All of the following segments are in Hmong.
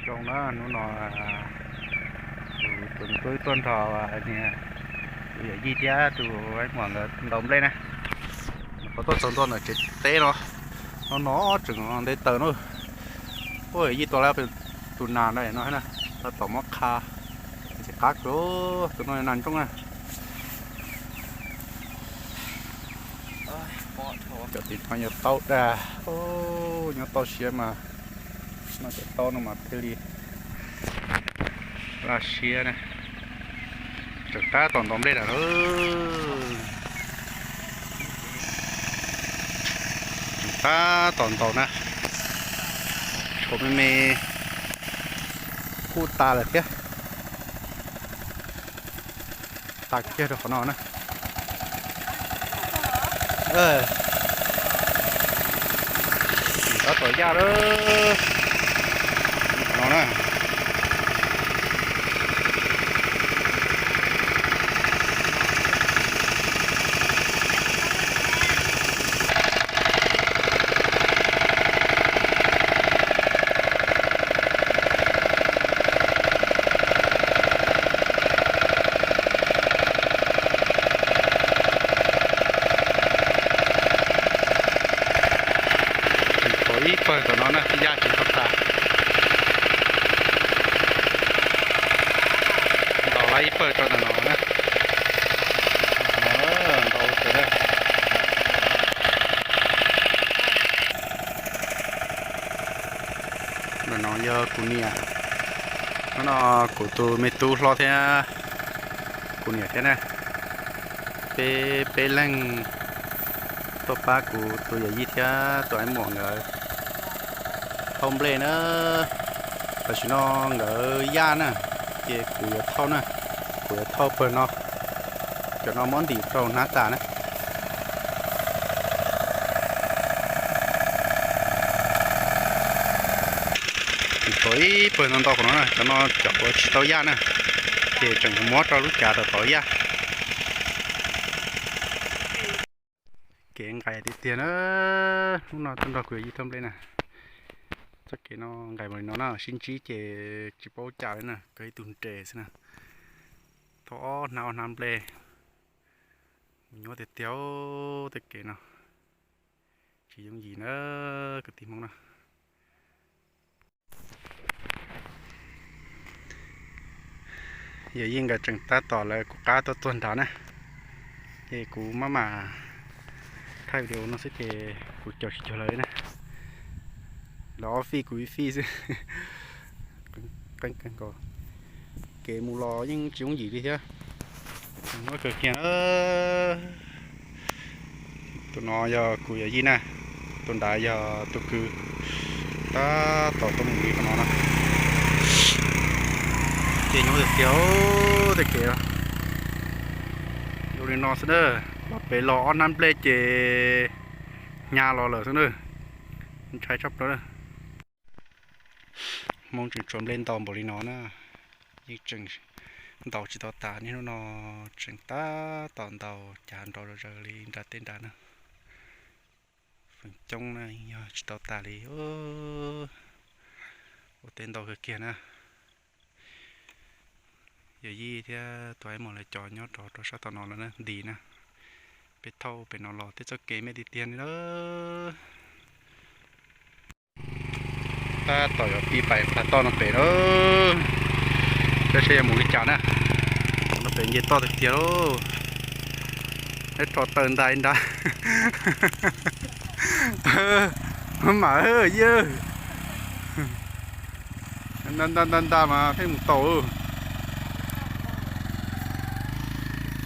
Zoo na, hnub no kuv tuaj nrog tus yawm yij thiab tus muam nkawd ntaus nplej na. Qhov tuaj txog ntua ntawm tsev teb no, no no tseem ntev taws na. Ua yawm yij tua lawm tus nas no no na, tab tom muab qha, ntxim qab kawg, tus no nas ntsooj na. Cov tim no yog taub dag, nyob toj siab mas, no cov taub no mas thiaj li laj siab na. Tseem tab tom ntaus nplej lawm. Tseem tab tom ntaus na. Tshuav me me kuj tas lawm thiab. Tas kiag rau qhov no na. Tab tom yaj lawm. Qhov no na. Tseem tshuav ib pawg tom no na, yaj tsis tau tas. Ntaus lawm ib pawg rau ntawm no na. Ntaus ua ntej na. Ntawm no yog kuv niam, hnub no kuv tus me tub hlob thiab kuv niam thiab na, peb peb leeg tuaj pab kuv tus yawm yij thiab tus aib muam nkawd thauj nplej na. Tam sim no nkawd yaj na, ces kuv yuav thauj na, kuv yuav thauj pawg no, cov no muab ntim rau hnab tas na. Tseem tshuav ib pawg ntau ntau qhov no na, cov no cov uas tsis tau yaj na, ces tseem muab rau lub cav tom tod yaj. Kev nqaim tiag tiag na, hnub no tuaj nrog kuv yawm yij thauj nplej na. Txoj kev no nqaim npaum li no na, sib ntsib ces tsis paub cas li na, kawg ib tug nres xwb na. Thauj ob hnab ob hnab nplej, mus nyuaj tiag tiag tej kev no, tsis yooj yim na kwv tij Hmoob na. Yawm yij nkawd tseem tab tom lawv kuv qab tuaj txog nrad na, ces kuv maj mam thaij video no xwb ces kuv caum tsis cuag lawv na. Lawv ob fij kuv ib fij xwb. Qeeb qeeb nkaus, kev mus los yeej tsis yooj yim li thiab. Muaj kawg kiag. Tus no yog kuv yawm yij na, tus nrad yog tus kwv. Tab tom tuaj mus li qhov no na. Ces nyuaj tiag tiag tej kev zoo li no xwb na. Los pem los ob hnab nplej ces hnyav los lawm xwb na. Ntshai tshaj plaws na. Hmoob tseem tshuav nplej ntaus npaum li no na, yeej tseem ntaus tsis tau tas. Niaj hnub no tseem tab tom ntaus cav nrov zom zaws li nram tej nrad na. Feem coob na yog tsis tau tas li. Ua teb ntau kawg kiag na. Yawm yij thiab tus aib muam lawv cov nyob rov rau sab tom no lawm na, nti na. Peb thauj pem no los tej txoj kev me tiag tiag li na. Tab tom yuav pib pais plas toj no pem na, saib seb yuav mus li cas na. No pem nce toj tiag tiag lauj. Ib rho taw ntais nrad. Maj mam yawg. Nta nta nta nta mas pheej mus tau.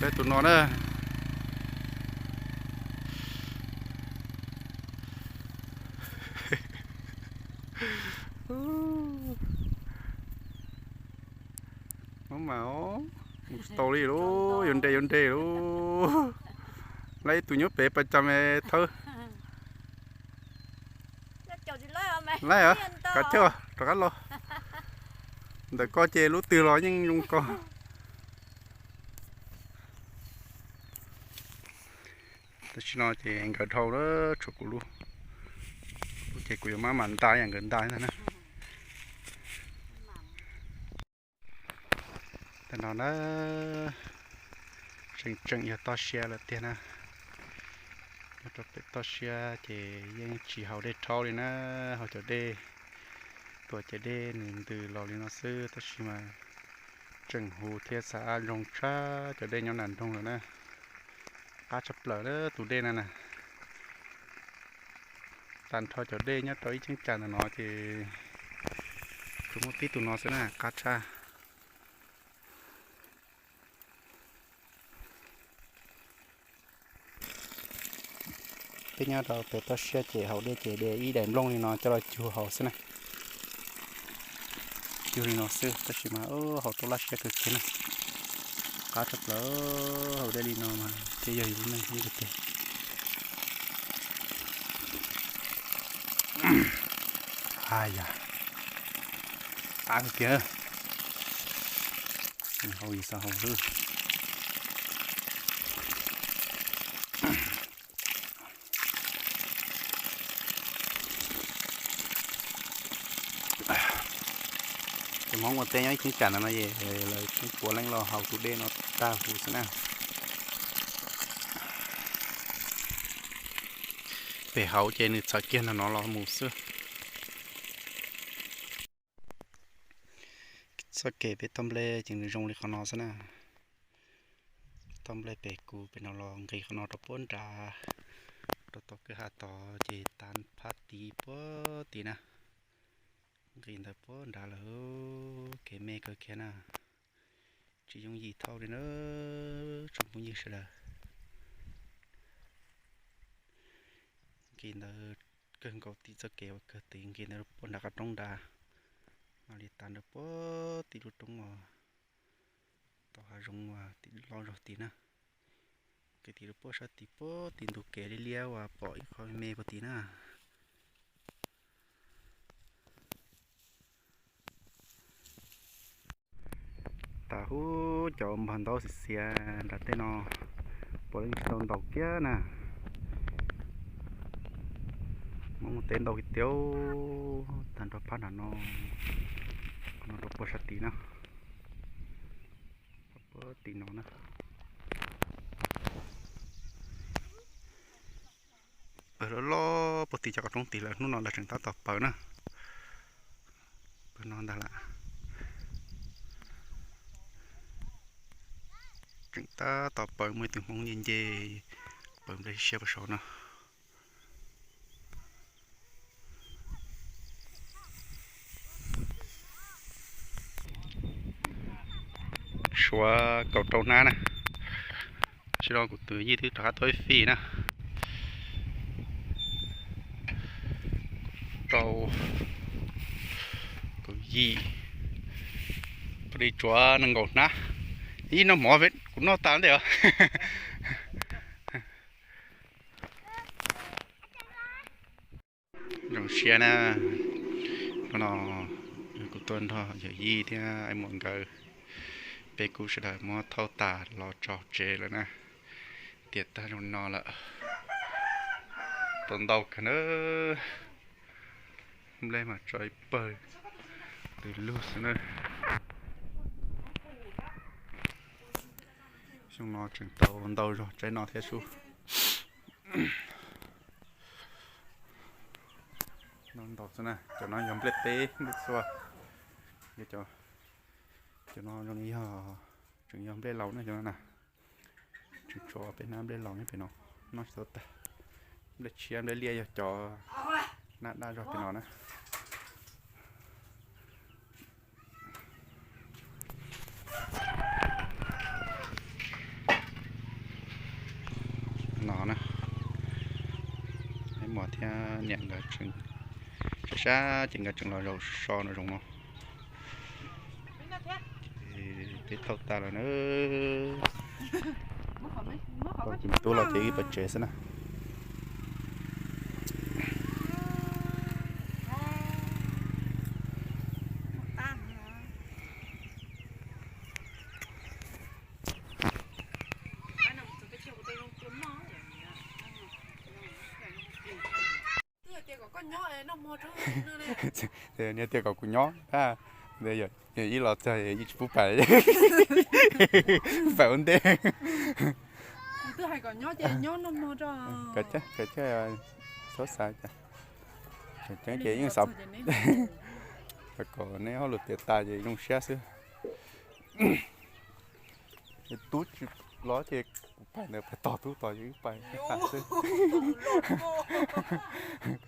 Peb tus no na. Maj mam, mus tsis tau li lauj, yuav nres yuav nres lauj. Laib ib tus nyob pem pas cas me thawb. Laib, kav cawg rov qab los. Ntawm koj ces lub twg los yeej zoo koj. Tam sim no ces nkawd dhau lawm, tshuav kuv lub, ces kuv yuav maj mam nta yam nkawd nta ntag na. No na, tseem tseem yog toj siab lawm tiag na. Nyob rau pem toj siab ces yeej tsis haus dej rhaub li na, haus cov dej tuam ces dej nws ntws los li no xwb, tab sis mas tseem huv thiab xav ab zoo tshaj cov dej nyob nram nroog lawm na. Qab tshaj plaws na tus dej na na. Tag nrho cov dej nyob rau ib cheeb tsam ntawm no ces tsuas muaj tib tug no xwb na, qab tshaj. Peb nyob rau pem toj siab ces haus dej ces de ib daim nplooj li no coj los cug haus xwb na. Cug li no xwb tab sis mas haus tau laj siab kawg kiag na. Qab tshaj plaws, haus dej li no mas thiaj yog yus lub neej hlub kawg tiag. Yam qab kawg kiag, haus yus xav haus xwb. Ces Hmoob ua teb nyob ib cheeb tsam no no es lawv kuj puav leej los haus tus dej no tag huv xwb na. Pem hauv ces nws txhawv kiag no no los mus xwb. Txoj kev peb tau nplej ces nws zoo li qhov no xwb na. Tau nplej pem kuv pem no los nqis qhov no rau puag nrad, rau tom kwj ha tod ces tav phab tid puag tid na. Nqis ntawd puag nrad lawm, kev me kawg kiag na. Tsis yooj yim thauj li na tsoom phooj ywg sawv daws. Nqis ntawd kawg nkaus tim txoj kev uas kawg tid, nqis ntawd puag nrad qab roob nrad, mam li tav nrad puag tim lub roob uas tau hav zoov uas tim loj zog tid na. Nqis tim lub puag sab tid puag tim ntug kev liab liab uas pom ib qho me puag tid na. Tas huv cov npag ntaub xiav xiav nram tej no puav leej tsis tau ntaus kiag na. Hmoob ua teb ntau kiag tiag, tag nrho phab nram no, no rau puag sab tid na, puag tim no na. Pawg loj loj puag tim cov qab roob tid lawm, hnub no lawv tseem tab tom paws na. Pawg no ntag lawm. Tseem tab tom paws, muaj ib tug Hmoob nce nce paws nplej siab puag saud no. Suav kaum rau hnab na. Tam sim no kuv tus yij twb rov qab tuaj ib fij na. Rau, kaum yim, pab li tsuav nees nkaum hnab. Ib noj mov kuv noj tas ntej os. Zoo siab na, hnub no kuv tuaj nrog yawm yij thiab muam nkawd, peb kuj sawv daws muab thauj tas los tso tsev lawm na. Tiam tag zoo no lawm, tau ntau kawg na. Nplej mas tso ib pawg ntws lug xwb na. Xyoo no tseem tau ntau zog tsaib no thiab sub. Ntau xwb na, cov no yog nplej teb nplej txhua. Yog cov, cov no zoo li yog, tseem yog nplej laus na cov no na. Tseem tshuav peb hnab nplej laus nyob pem no, noj tsis tau tag. Nplej tshiab nplej liaj yog cov hnab daj zog pem no na. No na, muam thiab niam nkawd sab sab ces nkawd tseem los zaum so no zoov no. Peb thauj tas lawm na. Tau tsis tub los ces wb pais tsev xwb na. Niag tias kom kuv nyob, yog Ib los txog yeej tsis pub pais, pais ua ntej. Kawg thiab, xav, ces yeej xav kom neb hauj lwm tiav tas ces zoo siab xwb. Tub tsis los ces kuv pais ntawd pais tos tub tos, wb pais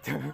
xwb.